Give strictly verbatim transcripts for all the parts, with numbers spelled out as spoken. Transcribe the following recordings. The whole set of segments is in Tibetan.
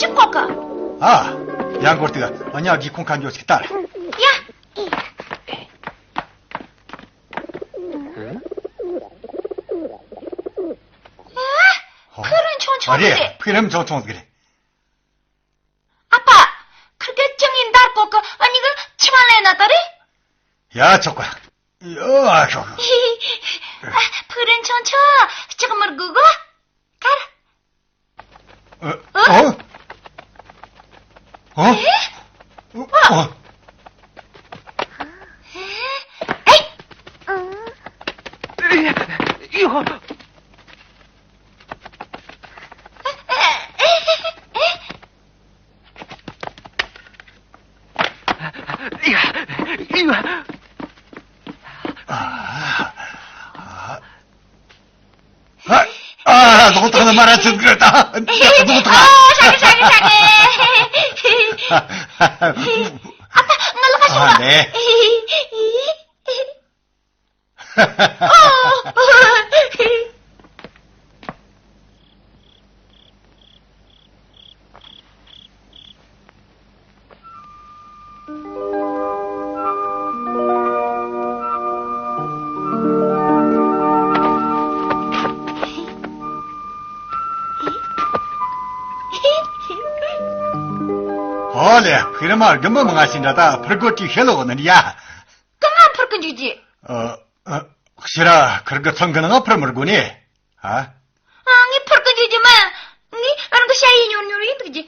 ཅི་ཁོག་གི། ཨ། ཡང་སྐོར་དུ་ཨ་ཉག་གི་ཁོང་ཁ་འཇོག་ཅིག་ལྟ་ར། ཡ། ཨ། ཕུག་རོན་ཆུང་ཆུང་ཨ་རེད། ཟིག་རེད། ཕུག་རོན་ཆུང་ཆུང་ཟིག་རེད། ཨ་ཕ། ཁིར་གེ་ཅང་ཡིན་འདར་གོ་གི། ཨ་ནི་གི་ཕྱི་མ་ལས་ན་ད་རེད། ཡ་ཆོག་ག་ཡ་ཆོག་ག་ཕུག་རོན་ཆུང་ཆུང་ལྕགས་མར་གུ་གོ་ཁར། ཨ། ཨ། ཨ། ཨ། ཨ། ཨེ། ཨ། ཨ། ཨ། ལོག་ཐང་ལ་མ་ར་ཚུགས་གི་ད། ལོག་ཐང་། ཨ། ཧྲ་གི་ཧྲ་གི་ཧྲ་གི་ཨ་ད་ང་ལ་ཁ་ཤོག་ཨ་ལེ། ཨོ་ལེ། ཕིར་མ་རྒན་པོ་མང་ང་ཞིག་འདྲ་ད་ཕིར་གོ་ཅིག་ཤེས་ལོ་ནི་ཡ། གང་ང་ཕིར་གི་འཇུག་རྒྱུ། ཨ། ཨ། ཕྱིར་ར་ཁིར་གི་ཚང་གི་ནང་ཕིར་མི་དགོས་ནི། ཨ། ཨ། ངས་ཕིར་གི་འཇུག་རྒྱུ་མིན། ངས་རང་གི་ཞ་ཡི་ཉོར་ཉོར་ཡིན་འདུག་རྒྱུ།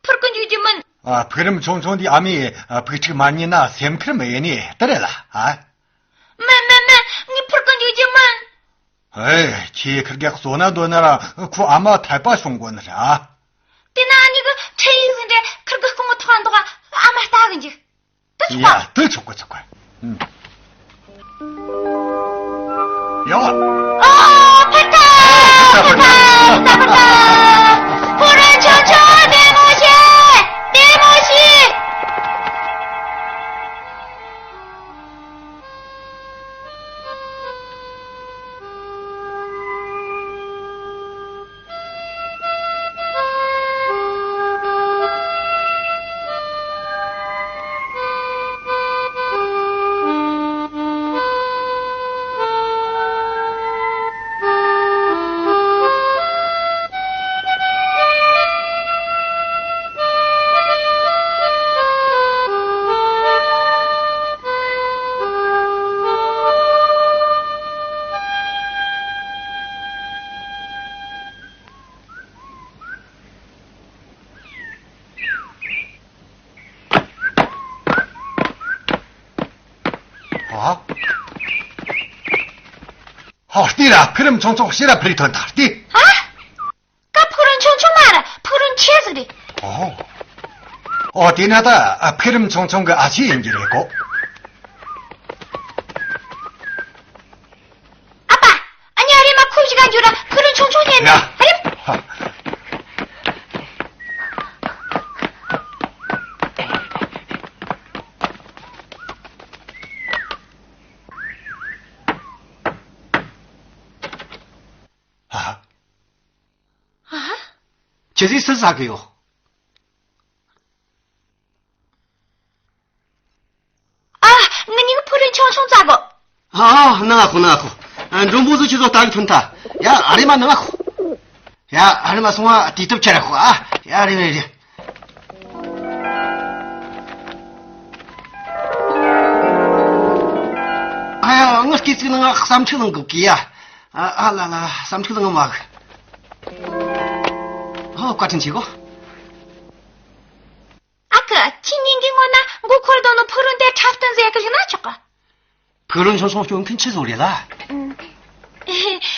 ཕིར་གི་འཇུག་རྒྱུ་མིན། ཨ། ཕུག་རོན་ཆུང་ཆུང་འདི་ཨ་མས་ཨ་ཕུག་ཕྲུག་མ་རྙེད་ན་སེམས་ཁུར་མི་ཡེ་ནི་དེ་རེད་ལ། ཨ། མིན་མིན་མིན། ངས་ཕིར་གི་འཇུག་རྒྱུ་མིན། ཨེ། ཁྱེད་ཁིར་གེ་གསོད་ན་འདོད་ན་ར་ཁོ་ཨ་མ་ཐད་པ་བྱུང་དགོས་ནི་རེད། ཨ། དེ་ན་ཨ་ནི་གི་འཕྲིན་ཡིག་ཟིན་འདྲ་ཁིར་གི་ཁོང་གི་ཐོག་འདུག་ཨ་མ་ལྟ་གི་འཇུག་དེ་ཆོག་ག་ཡ། དེ་ཆོག་གི་ཆོག་གི་ཡ། ཨ། ཕར་ལྟ། ཕར་ལྟ། ཕར་ལྟ། ཕུག་རོན་ཆུང་ཆུང་བདེ་མོ་བྱེད། བདེ་མོ་བྱེད། ཨ། ཧ། ལྟོས་ར། ཕུག་རོན་ཆུང་ཆུང་ཕྱིར་ར་ཕུག་ཐོན་ཐལ་ཏེ། ཨ། ཀ་ཕུག་རོན་ཆུང་ཆུང་མ་ར། ཕུག་རོན་ཆེ་ཟིག་རེད། ཨོ། ཨོ། དེ་ན་ད་ཨ་ཕུག་རོན་ཆུང་ཆུང་གི་ཨ་ཅེ་ཡིན་གྱི་རེད་གོ། ཨ་ཕ། ཨ་ནི་ཨ་རེ་མ་ཁུ་ཞིག་ག་འཇུ་ར། ཕུག་རོན་ཆུང་ཆུང་ཉན་ན། ཡ། ཨ་རེ། ཧ། ཨ། ཨ། ཁྱེད་ཚོས་སུ་ཟ་གི་ཡོད། ཨ། ང་གཉིས་ཀྱིས་ཕུག་རོན་ཆུང་ཆུང་བཙལ་གོ། ཨ། ཨ། ནང་ང་ཁོ། ནང་ང་ཁོ། ཨ། མགྲོན་པོ་ཚོ་ཁྱེད་ཚོ་ལྟ་གི་ཐོན་ཐལ། ཡ། ཨ་རེ་མ་ནང་ང་ཁོ། ཡ། ཨ་རེ་མ་སོང་ང་དེ་ཐབས་ཁྱེར་ར་ཁོ། ཨ། ཡ། རེད་རེད་རེད། ཨ་ཡ། ངའི་སྐེ་ཚིགས་ནང་ང་བསམ་ཚུལ་ལངས་གི་ཡ། ཨ། ཨ་ལ་ལ། བསམ་ཚུལ་ལངས་མ་གི། ཨོ། བཀའ་དྲིན་ཆེ་གོ། ཨ་ཁུ། ཁྱེད་གཉིས་ཀྱི་ངོ་ན་མགོ་འཁོར་དོ་ནོ་ཕུག་རོན་དེ་འཁྲབ་སྟོན་མཛད་གི་ཡིན་ན་ཆོག་ག་ཕུག་རོན་ཆུང་ཆུང་སྐྱོབ་མཁན་ཆི་ཟིག་རེད་ལ།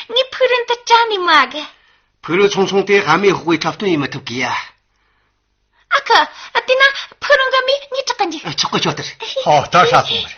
ངས་ཕུག་རོན་དེ་བཀྲ་ནས་མ་གི། ཕུག་རོན་ཆུང་ཆུང་དེ་ཨ་མས་ཕོག་པའི་འཁྲབ་སྟོན་ཡེ་མི་ཐུབ་གི་ཡ། ཨ་ཁུ། དེ་ན་ཕུག་རོན་གི་མིག་གཉིས་བྲེག་གི་འཇུག་ཆོག་གི། ཆོག་དེ་རེད། ཧོ། ད་ཧྲ་སོང་བ་རེད།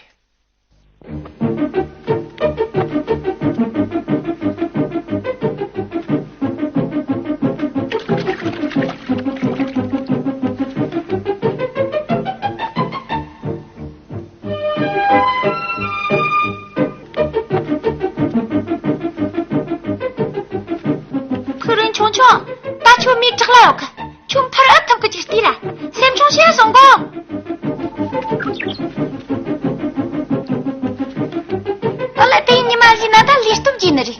ཕུག་རོན་ཆུང་ཆུང་། ད་ཁྱོད་མིག་བྲེག་ལ་ཡོད་གི། ཁྱོད་ཕར་ཨེ་ཐུབ་གི། ཨ་ལི་ན་ད་ལས་སྟོབས་རྒྱས་ནི་རེད།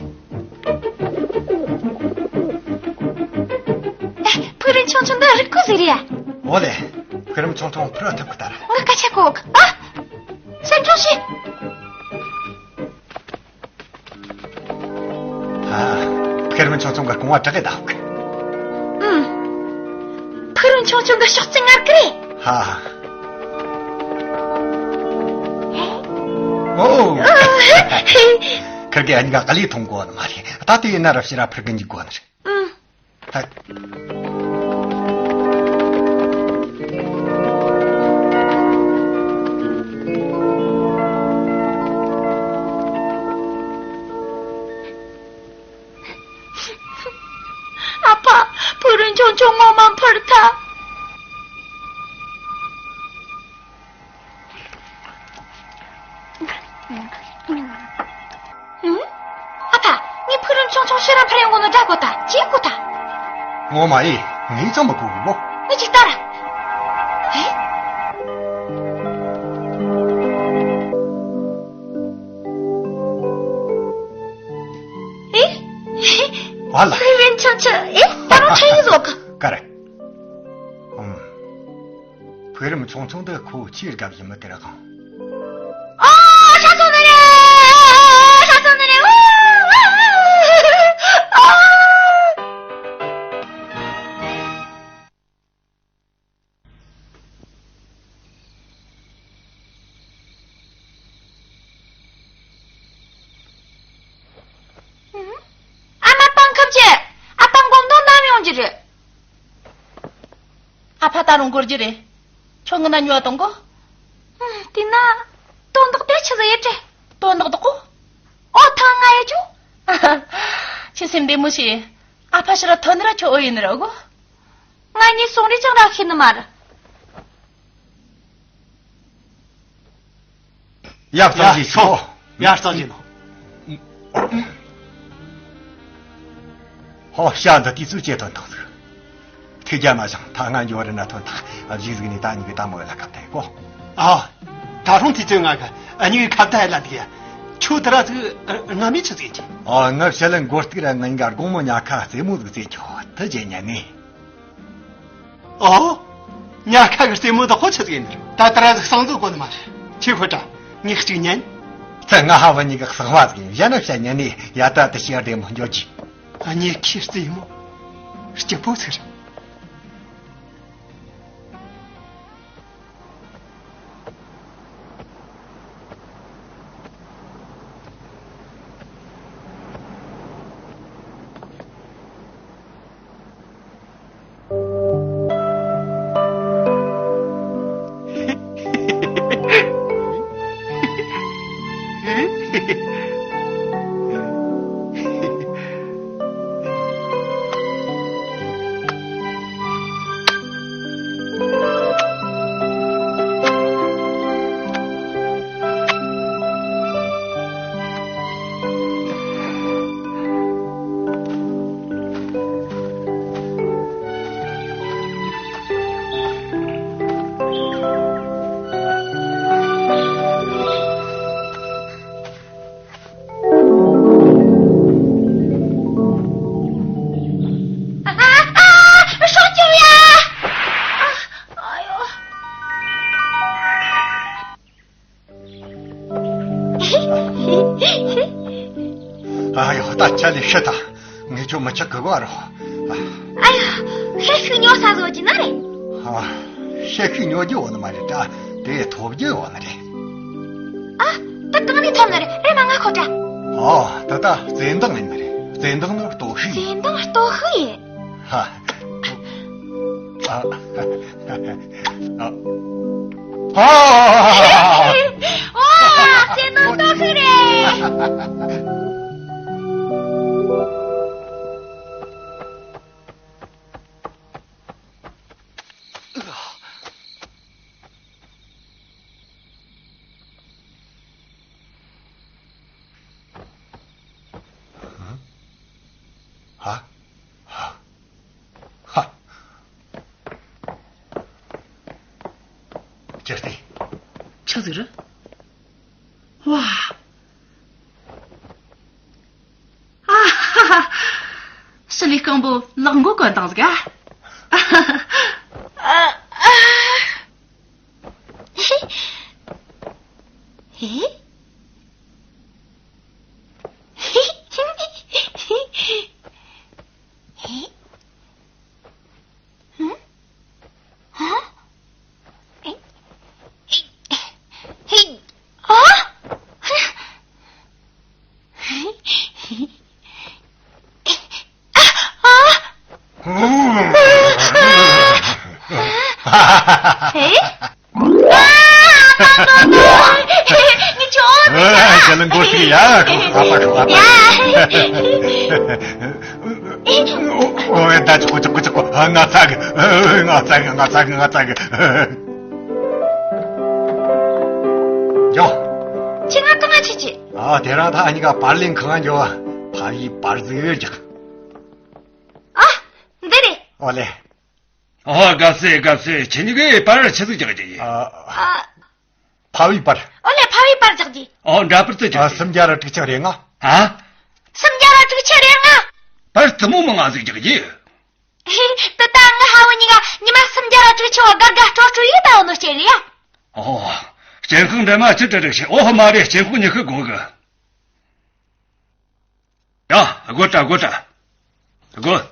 ཨེ། ཕུག་རོན་ཆུང་ཆུང་འདི་རིག་གོ་ཟིག་རེད་ཡ། འོ་ལེ། ཕུག་རོན་ཆུང་ཆུང་འཕུར་བ་ཐུབ་གི་ད་ར། ང་སྐད་ཆ་གོ་གི། ཨ། སེམས་ཆུང་བྱོས། ཨ། ཕུག་རོན་ཆུང་ཆུང་གི་རྐང་བ་དྲག་གི་ད་ཧོག་ཨུམ། ཕུག་རོན་ཆུང་ཆུང་གི་ཤོག་རྩི་ངར་གི་རེད། ཧ། ཨོ། ཁིར་གེ་ཨ་ཉི་ག་ག་ལི་ཐོང་གོ་ནི་མ་རེད། ད་དེ་ཡིན་ན་ར་ཕྱི་ར་ཕུར་གི་འཇུག་གོ་ནི་རེད། ཨུམ། ཧ། ཨ་ཕ། ཕུག་རོན་ཆུང་ཆུང་ངོ་མ་འཕུར་ཐལ། ཨུ། ཨ་ཕ། ངས་ཕུག་རོན་ཆུང་ཆུང་ཕྱིར་ར་འཕུར་ཡོང་གོ་ནོ་འདྲ་གོ་ད་ཅི་གོ་ད། ངོ་མ་ཡིན། ངས་ཙམ་མ་གོ་གི་གོ། ངས་ཅིག་ལྟ་ར། ཨེ། ཨེ། བ་ལ། ཕུག་རོན་ཆུང་ཆུང་། ཨེ། ད་རུང་ཁྲེལ་གི་བཟོ་གི། ཀ་རེ། ཨུམ། ཕུག་རོན་ཆུང་ཆུང་འདི་ཁོ་ཆེས་དགའ་བཞིན་མི་དེ་ར་གང་། ཨ། ཤ་ཚོ་ནི་རེད། ཤ་ཚོ་ནི་རེད། ཨ། ཨ་མ་སྤང་ཁབ་ཀྱི། ཨ་ཕ་མགོ་འདོན་ནམ་ཡོང་རྒྱུ་རེད། ཨ་ཕ་ད་རུང་འགོར་རྒྱུ་རེད། ཁྱོད་ངི་ན་ཉོ་བ་གཏོང་གོ། ཨ། དེ་ན། དོན་དག་དེ་ཆི་ཟིག་ཡོད་དྲེ། དོན་དག་དག་གོ། ཨོ་ཐང་ང་ཡ་ཅུ། ཁྱེད་སེམས་བདེ་མོ་བྱོས། ཨ་ཕ་ཕྱི་ར་ཐོན་ནི་ར་ཁྱོད་ཨོ་ཡིན་ནི་ར་གོ། ང་གཉིས་ཟུང་རེ་ཅང་རག་ཤེས་ནི་མ་རེད། ཡར་བརྩམས་ཡ་བཞིན་ཤོག་ཤོག་ཡར་བརྩམས་བཞིན་ནོ། ཧོ། ཤ་འདི་དུས་ཚོད་ཅེ་ཐོན་ཐང་ཟིག་ཐུགས་རྒྱལ་མ་བཞེངས། ད་ང་འགྱོ་རེ་ན་ཐོན་ཐག་གཞིས་ཟིག་ནས་ད་ཉི་གི་ད་མོ་ལ་ཁ་བརྡ་གོ། ཨ། ད་རུང་དུས་ཚོད་ང་ག་ཨ་ཉི་གི་ཁ་བརྡ་ལ་འདི་ཡ། ཁྱོད་དེ་ར་ཚིག་ང་མི་ཆི་ཟིག་ཅི། ཨ། ང་ཞལ་ལན་མགོ་སྟིག་ར་ང་འགའ་དགོང་མོ་ཉལ་ཁ་རྩེད་མོ་ཟིག་རྩེད་ཁྱོ་ཐུ་ཅེ་ཉན་ནི། ཨོ། ཉལ་ཁ་གི་རྩེད་མོ་དག་ཁོ་ཆི་ཟིག་ཡིན་ནི། ད་ལྟ་ར་ཟིག་གསང་བཟོ་གོ་ནི་མ་རེད། ཁྱེད་ཁོ་ཏྲ་ངས་གཅིག་ཉན། ཚེ་ང་ཧ་བ་ཉི་གི་གསང་བ་ཟིག་ཡིན། གཞན་ན་བཤད་ཉན་ནི་ཡ། ད་དེ་ཤེས་བདེ་མོ་འཇོག་གྱིས། ཨ་ཉི་ཁྱི་རྩེད་མོ་སྐྱིད་པོ་ཟིག་རེད། ཨ། ཨ། ཨ། སྲོག་སྐྱོབ་ཡ། ཨ། ཨ་ཡོ། ཨ་ཡོ། ད་ཆ་ལས་ཤི་ད། ངས་ཁྱོད་མི་ཆག་གི་བ་རོ། ཨ་ཡོ། ཤ་ཤུགས་ཉོ་ས་བཟོ་གྱི་ན་རེད། ཨ། ཤ་ཤུགས་ཉོ་རྒྱུ་འོ་ནི་མ་རེད་ད། དེ་ཐོབ་རྒྱུ་འོ་ནི་རེད། ཨ། ད་གང་ནས་ཐོབ་ནི་རེད། རེད་མ་ང་ཁོ་ཏྲ། ཨོ། ད་ད་བརྩེ་འདང་ཡིན་ནི་རེད། བརྩེ་འདང་ནི་ལྟོ་ཤི་ཡིན། བརྩེ་འདང་ལྟོ་ཤི་ཡིན། ཧ། ཨ། ཨ། ཨ། ཨ། ཨ། བརྩེ་འདང་ལྟོ་ཤི་རེད། ཧ། ཧ། ཧ། ཅི་སྟེ། ཆི་ཟིག་རེད། ཝ། དེ་རྐང་པོ་ལག་མགོ་གོན་བཏང་ཟིག་ཨ། ཨ། ཨ། ཨ། ཧེ། ཧེ། ཧེ། ཧེ། ཧ། ཨེ། ཨེ། ཧེ། ཨ། ཧེ། ཧེ། ཨ། ཨ། ཧེ། ཨ། ཨ། ཨ། ཨ། ཨ། ངས་ཁྱོད་ཨེ། ཁྱེད་ལ་མགོ་ཁྲིད་ཡ། ཨ་ཕ། ཨ་ཕ། ཡ། ཨོ། ཨེ། ད་ཆོག་གོ། ཆོག་གོ། ཆོག་གོ། ང་ཚ་གི། ང་ཚ་གི། ང་ཚ་གི། ང་ཚ་གི། འགྱོ། ཁྱེད་ང་གང་ང་ཆི་ཆི། ཨ། དེ་རིང་ད་ཨ་ནི་ག་པར་ལེན་ཁང་འགྱོ། ཕ་བི་པར་ཟིག་རྒྱག་ཨ། འདི་རེད། ཨོ་ལེ། ཨོ། དགའ་བསུ། དགའ་བསུ། ཁྱེད་གཉིས་ཀས་པར་ཆི་ཟིག་རྒྱག་རྒྱུ་ཡིན། ཨ། ཨ། ཕ་བི་པར། ཨོ་ལེ། ཕ་བི་པར་རྒྱག་རྒྱུ། ཨོ། འདྲ་པར་དུ་རྒྱག་ཨ། རྒྱུ། སུམ་བརྒྱ་ར་དྲུག་ཅུ་རེ་ལྔ། ཨ། སུམ་བརྒྱ་ར་དྲུག་ཅུ་རེ་ལྔ། པར་དུ་མོ་མང་ང་ཟིག་རྒྱག་རྒྱུ། ཧེ། དེ་ད་ངའི་ཕ་བུ་གཉིས་ཀ་ཉི་མ་སུམ་བརྒྱ་ར་དྲུག་ཅུ་བ་དགའ་དགའ་སྤྲོ་སྤྲོ་ཡེ་ད་འོ་ནོ་སྐྱེལ་ཡ། ཨོ། སྐྱེལ་ཁང་འདྲ་མ་ཅི་དྲ་རིག་ཤེས། ཨོ། མ་རེད། སྐྱེལ་ཁང་ཉི་ཤུ་དགོ་གི། ཡ། དགོད་དྲ། དགོད་དྲ། དགོད།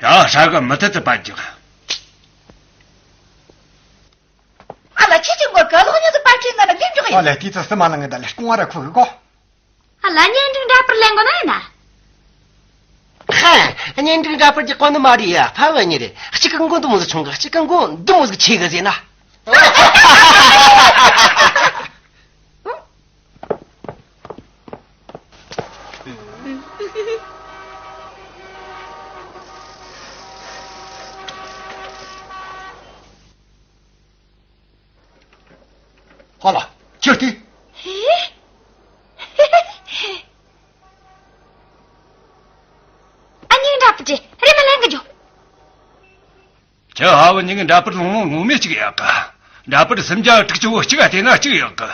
ཡ། ཧྲ་གི་མི་ཐི་ཐི་པ་རྒྱག་ཨ་ལ། ཁྱེད་ཀྱི་མགོ་ག་ལོག་ཉི་ཟི་པ་ཁྲིད་ན་ལ་འདི་འཇོག་ཨ་ཡིན། ལེ། དུས་ཚོད་སུ་མ་ལང་ངེ་ད་ལེ་སྐུང་བ་ར་ཁུ་གི་གོ། ཨ་ལ། གཉེན་སྒྲིག་འདྲ་པར་ལེན་དགོས་ན་ཡིན་ན། ཧ། གཉེན་སྒྲིག་འདྲ་པར་གྱི་གོ་ནི་མ་རེད་ཡ། ཕ་བུ་གཉིས་རེད། གཅིག་གི་མགོ་འདི་མོ་ཟིག་ཆུང་གི། གཅིག་གི་མགོ་འདི་མོ་ཟིག་ཆེ་གི་ཟེར་ན། ཧ་ལ། ཁྱོད་དེ། ཧེ། ཨ། སྙིང་འདྲ་པོ་ཅི་རེད། མ་ལེན་གི་འཇོག་ཁྱེད་ཕ་བུ་གཉིས་ཀྱི་འདྲ་པར་ལོང་ལོང་ངོ་མས་གཅིག་ཡག་གི། འདྲ་པར་སུམ་བརྒྱ་དྲུག་ཅུ་བོ་གཅིག་ག་དེ་ན་གཅིག་ཡག་གི།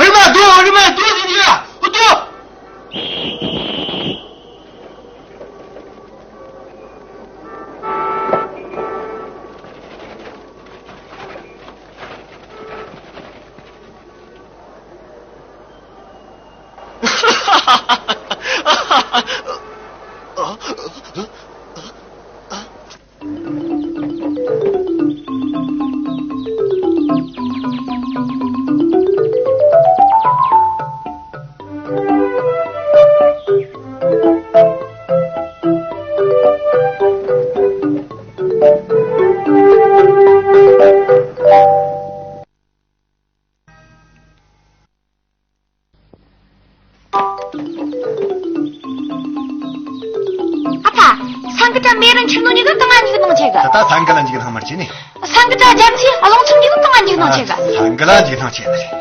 རི་མ་དོ། རི་མ་དོ་ཟེར་ཡ། ཨོ་དོ། ཨ་ཕ། སང་གི་ཏྲ་མེ་རང་ཁྱིམ་ནང་ཉི་གི་གང་ང་ཉི་གི་ནང་ཆེ་གི། ད་ད་སང་གི་ལ་ཉི་གི་ནང་མར་ཆེ་ནི། སང་གི་ཏྲ་རྒྱ་མཚོའི་རླུང་འཚུབ་ཉི་གི་གང་ང་ཉི་གི་ནང་ཆེ་གི། སང་གི་ལ་ཉི་གི་ནང་ཆེ་ནི་རེད།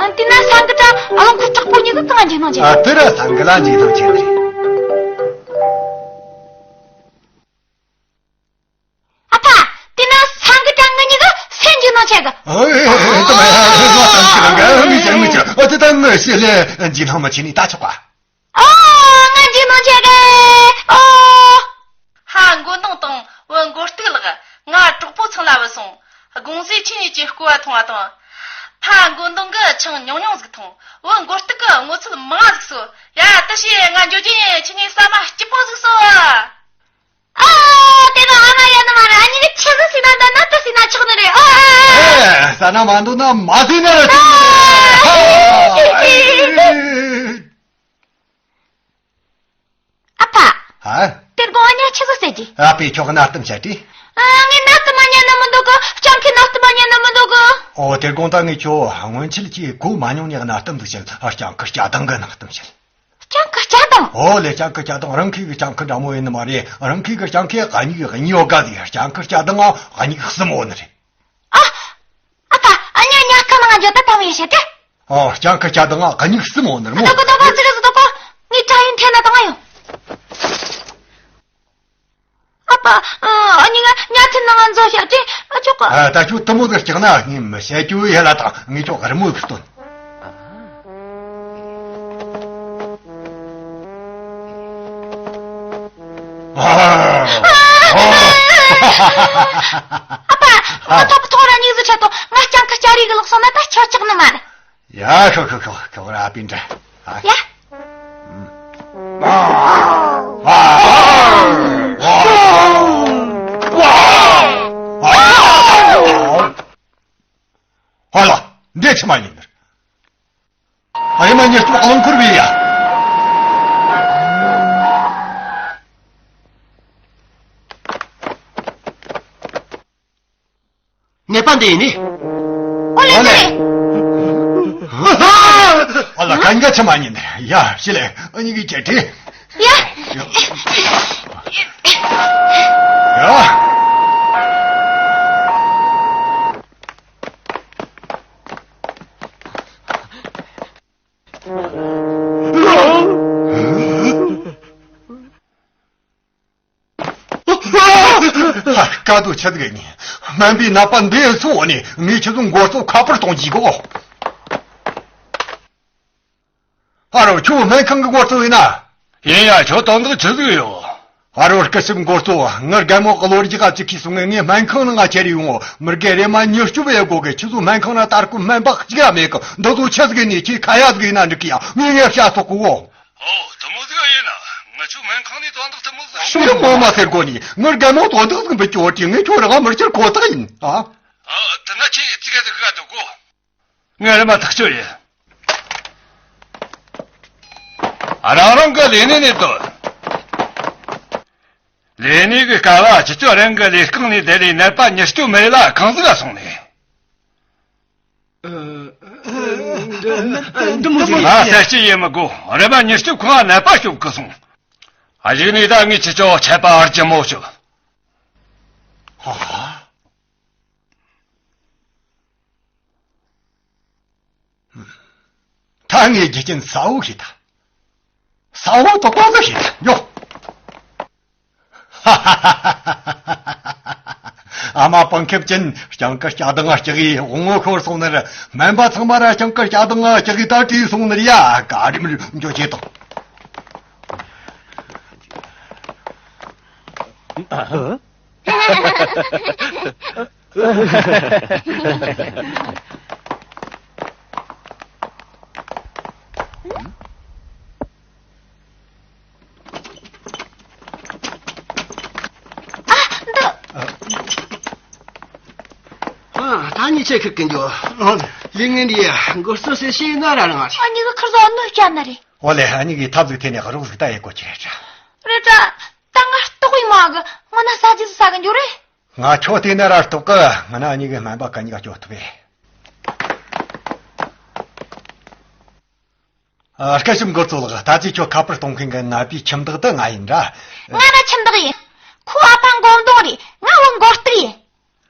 ཨ། དེ་ན་སང་གི་ཏྲ་རླུང་ཁུ་དྲག་པོ་ཉི་གི་གང་ང་ཉི་གི་ནང་ཆེ་གི། ཨ། དེ་ར་སང་གི་ལ་ཉི་གི་ནང་ཆེ་ནི་རེད། ཨ་ཕ། དེ་ན་སང་གི་ཏྲ་ང་ཉི་གི་སེམས་ཀྱི་ནང་ཆེ་གི། ཨོ། ཨེ། ཨེ། ཨེ། ད་མ་ཡ། ང་སང་གི་ལ་ང་མི་ཅང་མི་ཅང་། ཨོ། དེ་ད་ང་ཤེས་ལེ་ཇི་ལྷང་མ་ཆེ་ནི་ད་ཆོག་པ། ཨོ། ང་ཇི་ལྷང་ཆེ་གི། ཨོ། ཧ། མགོ་འདོང་དང་བུ་མགོ་སྟུག་ལགས། ང་གྲོགས་པོ་ཚང་ལ་བུད་སོང་། དགོང་ཟས་ཁྱེད་གཉིས་ཀྱིས་བསྐོལ་བ་འཐུང་བ་དང་། ཕ་མགོ་འདོང་གིས་ཆང་ཉུང་ཉུང་ཟིག་འཐུང་། བུ་མགོ་སྟུག་གིས་སྔོ་ཚལ་མང་ཟིག་ཟོ། ཡ། དེ་བྱས་ང་འགྱོ་རྒྱུ་ཡིན། ཁྱེད་གཉིས་ཟ་མ་སྐྱིད་པོ་ཟིག་ཟོ། ཨ། དེ་ནི་ཨ་མ་ཡ་ནི་མ་ར་ཨ་ནི་ནི་ཆི་ཟིག་ཟིན་ན་འདོད་ན་དེ་ཟིན་ན་ཆོག་ནི་རེད། ཨ། ཨེ། ཟ་ན་མ་འདོད་ན་མ་ཟིན་ན་ར་ཆོག་ནི་རེད། ཨ་ཕ། ཨ། དེ་དགོང་ཨ་ཉ་ཆི་ཟིག་ཟེར་གི། ཨ་ཕས་ཁྱོད་ཀྱི་ནད་གཏམ་བཤད་དེ། ཨ། ངས་ནད་གཏམ་མ་ཉན་ན་མི་འདུག་གི། སྤྱང་ཁྱི་ནད་གཏམ་མ་ཉན་ན་མི་འདུག་གི། ཨོ། དེ་དགོང་ད་ངས་ཁྱོད་སྔོན་ཆད་ཀྱི་གོ་མ་མྱོང་ནི་ནད་གཏམ་འདུག་བཤད། ཨ། སྤྱང་ཁི་སྐྱ་གདང་གི་ནད་གཏམ་བཤད། སྤྱང་ཀི་སྐྱ་གདང་། ཨོ་ལེ། སྤྱང་ཀི་སྐྱ་གདང་། རང་ཁུལ་གྱི་སྤྱང་ཀི་འདྲ་མོ་ཡིན་ནི་མ་རེད། རང་ཁུལ་གྱི་སྤྱང་ཀི་གཉིས་གཉིས་ཡོད་ག་ཟིག་སྤྱང་ཀི་སྐྱ་གདང་ང་གཉིས་གསུམ་ཡོད་ནི་རེད། ཨ། ཨ་ཕ། ཨ་ཉག་ཉག་ཁ་ནང་འཇོག་ད་ཐམ་ཡེ་བྱེད་དེ། ཨོ། སྤྱང་ཀི་སྐྱ་གདང་ང་གཉིས་གསུམ་ཡོད་ནི་རེད་མོ། ད་གོ་ད་གོ་ཙི་ག་ཙི་ད་གོ། ངའི་དྲ་ཡིན་འཐེན་ན་དང་ཡོད། ཨ་ཕ། ཨ་ནི་ང་ཉ་ཐིན་ནང་ང་འཛོ་བྱ་དེ་ཨ་ཆོག་ག་ཨ། ད་ཁྱོད་དུ་མོ་ཟིག་སྐྲག་ན་ངས་མི་བཤད་རྒྱུ་ཡ་ལ་དང་། ངས་ཁྱོད་རི་མོ་ཟིག་སྟོན། ཨ་ཕ། ང་ཐོབ་ཐོ་ར་གཉིས་ཟིག་ཆད་དོ། ང་སྤྱང་ཀི་སྐྱ་རིགས་གི་ལག་སོང་ན་ད་ཁྱོད་ཆག་ནི་མ་རེད། ཡ། ཤོག་ཤོག་ཤོག་ཁྱོད་ར་པིན་དྲ། ཡ། ཧ་ལ། འདི་ཕྱི་མ་ཡིན། ཨ་ཡེ་མ། ཉེར་སྤྱོད་རླངས་འཁོར་བས་ཡ། ནད་པ་འདི་ཡིན་ནི། ཨོ་ལེ། ཨོ་ལེ། ཨོ་ལ། གན་ག་ཆི་མ་ཉན། ཡ། ཤི་ལེ། ཨ་ནི་གི་ཅེ་ཏི། ཡ། ཡ། དཀའ་སྡུག་ཆེ་ཟིག་ནི། སྨན་པའི་ནད་པ་འདི་སོང་ནས་ངས་ཁྱེད་ཚོ་མགོ་གཙོ་ཁ་པར་གཏོང་གི་གོ། ཨ་རོ། ཁྱོད་སྨན་ཁང་གི་མགོ་གཙོ་ཡིན་ན། ཡིན་ཡ། ཁྱོད་དོན་དག་ཆི་ཟིག་ཡོད། ཨ་རོ། སྐུ་ཞབས་མགོ་གཙོ། ངའི་རྒན་མོ་གློ་རྒྱག་ག་བཅུག་གི་སོང་ངས། ངས་སྨན་ཁང་ནང་ང་ཁྱེར་ཡོང་ངོ་། མི་རྒན་རེ་མ་ཉེར་སྤྱོད་ཡེ་དགོ་གི། ཁྱེད་ཚོ་སྨན་ཁང་ན་ད་རྐུ་སྨན་པ་གཅིག་ཡ་མེད་གི། འདི་ཚོ་ཆི་ཟིག་ནི། ཁྱེད་ཁ་ཡ་ཟིག་ཡིན་ན་འགྲིག་གི་ཡ། ངས་ངས་བཤད་ཐོག་གི་འོ། ཨོ། དེ་མོ་ཟིག་ཡིན་ན་ང་ཆོ་སྨན་ཁང་ནས་དོན་དག་དེ་མོ་ཟིག་ཤི་མོ་མ་ཟེར་གོ་ནི། ངའི་རྒན་མོ་དོན་དག་ཟིག་འབུད་ཀྱོ་དྲི། ངས་ཁྱོད་རང་མི་ཁྱེར་ཁོ་ཐག་ཡིན་ཨ། ཨ། དེ་ན་ཁྱེད་ཅི་ག་ཟིག་ག་འདུག་གོ། ངས་རེ་མ་ཐག་ཆོད་ཡིན། རང་རང་གི་ལས་གནས་ནས་སྡོད། ལས་གནས་ཀྱི་སྐབས་ལ་ཁྱེད་ཚོ་རང་གི་ལས་རྐང་ནས་བསྡད་ནས་ནད་པ་ཉེར་སྤྱོད་མེད་ལ་གང་ཟིག་ག་སོང་ནས། ཨ། འདི་མོ་ཟིག་ང་གསལ་བཤད་ཡེ་མི་དགོས། རེ་མ་ཉེར་སྤྱོད་ཁོང་ནད་པ་སྐྱོབ་གི་སོང་། ཨ། གཞུག་ནས་ད་ངས་ཁྱེད་ཚོ་ཆད་པ་ཨར་ཅི་མོ་ཞུ། ཧ་ཧ། ད་ངས་རྒྱུ་རྐྱེན་གསལ་བོ་ཤེས་ཐལ། གསལ་བོ་དོག་པོ་ཟིག་ཤེས་ཐལ། ཡོ། ཨ་མ་པང་ཁེབས་ཅན་སྤྱང་ཀི་སྐྱ་གདང་ང་སྐྱག་གི་འོང་ངོ་ཤོར་སོང་ནི་རེད། སྨན་པ་ཚང་མ་ར་སྤྱང་ཀི་སྐྱ་གདང་ང་སྐྱག་གི་ད་བྲིས་སོང་ནི་རེད་ཡ། ག་རིམ་རིམ་འགྱོ་བྱེད་དང་། ཨ། ཨ། ད་ཉི་ཆེ་ཁུར་གི་འགྱོ། ལི་ངན་འདི་མགོ་གཙོ་སེ་ཤེས་ན་ར་རང་ཨ། ཨ་ནི་གི་ཁུར་ཟོ་ནུ་སྐྱ་ན་རེ། ཨོ་ལེ། ཨ་ནི་གི་ཐབས་ཟིག་ཐེ་ནས་རོགས་ཟིག་ད་ཡེ་གོ་ཁྱེར་ར། རེད་དྲ། ད་ང་ལྟོགས་ཡིན་མ་གི། ང་ན་ཟ་རྒྱུ་ཟ་གི་འགྱོ་རེ། ང་ཁྱོད་བལྟས་ན་ར་ལྟོགས་གི། ང་ན་ཨ་ནི་གི་སྨན་པ་ག་ཉི་ག་སྐྱོ་ཐུབ་པས། ཨ། སྐུ་ཞབས་མགོ་གཙོ་ལགས། ད་ཅི་ཁྱོད་ཁ་པར་གཏོང་མཁན་གི་ནད་པའི་ཁྱིམ་བདག་དེ་ང་ཡིན་ར། ང་ནི་ཁྱིམ་བདག་ཡིན། ཁོ་ཨ་ཕ་མགོ་གདོང་རེད། ང་བུ་མགོ་སྟག་ཡིན།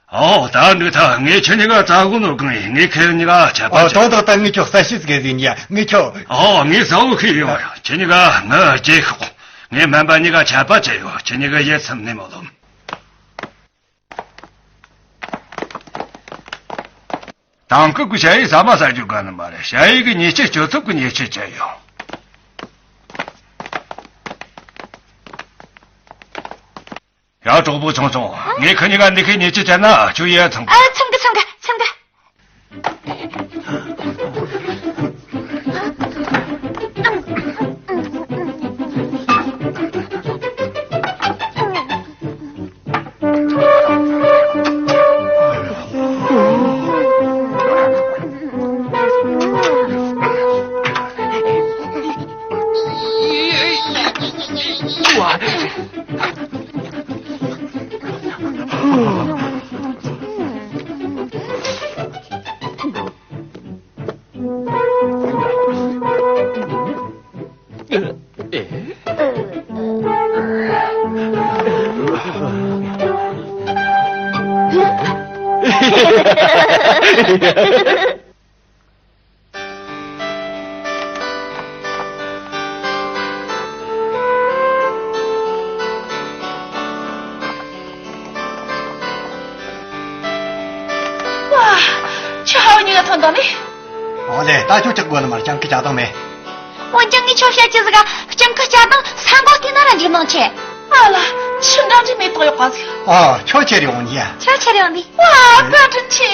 ཨོ། ད་འདུག་ད་ངས་ཁྱེད་གཉིས་ཀ་རྩ་དགོས་ནོར་གང་ཡིན། ངས་ཁྱེད་གཉིས་ཀ་ཆད་པ། ཨོ། གཅོད། དོན་དག་ད་ངས་ཁྱོད་གསལ་བཤད་ཟིག་ཟིན་ཡ། ངས་ཁྱོད། ཨོ། ངས་གསལ་བོ་ཤེས་ཡོད། ཁྱེད་གཉིས་ཀ་ངའི་རྗེས་ཤོག་ངས་སྨན་པ་གཉིས་ཀ་ཆད་པ་བཅད་ཡོད། ཁྱེད་གཉིས་ཀ་ཡིད་ཚིམ་ནས་མ་ལོམ། དང་སྐུ་གི་ཞ་ཡི་ཟ་མ་ཟ་རྒྱུ་དགའ་ནི་མ་རེད། ཞ་ཡི་གི་ཉེས་ཆད་གཅོད་ཐུབ་གི་ཉེས་ཆད་བཅད་ཡོད། ཡ། གྲོགས་པོ་ཆུང་ཆུང་། ངས་ཁི་གཉིས་ཀ་འདི་ཁའི་ཉེས་ཆད་བཅད་ན་ཁྱོད་ཡ་ཚང་གི། ཨ། ཚང་གི་ཚང་གི་ཚང་གི། ཁྱོད་ཧ་བ་གཉིས་ཀ་ཐོན་དང་ནི། ཨོ་ལེ། ད་ཁྱོད་ཅག་དགོས་ལ་མར་སྤྱང་ཀི་ཅག་དང་མེད། འོན་ཀྱང་ངས་ཁྱོད་བཤད་ཀྱི་ཟིག་ག་སྤྱང་ཀི་ཅག་དང་ས་འགག་དེ་ན་ར་འཇིགས་སྣང་ཆེ། ཨ་ལ། ཆུ་འགག་འདྲི་མེ་ཏོག་ཡོག་པ་ཟིག་ཨ། ཁྱོད་ཁྱེར་ཡོང་ཡ། ཁྱོད་ཁྱེར་ཡོང་ནི། ཝ། བཀའ་དྲིན་ཆེ།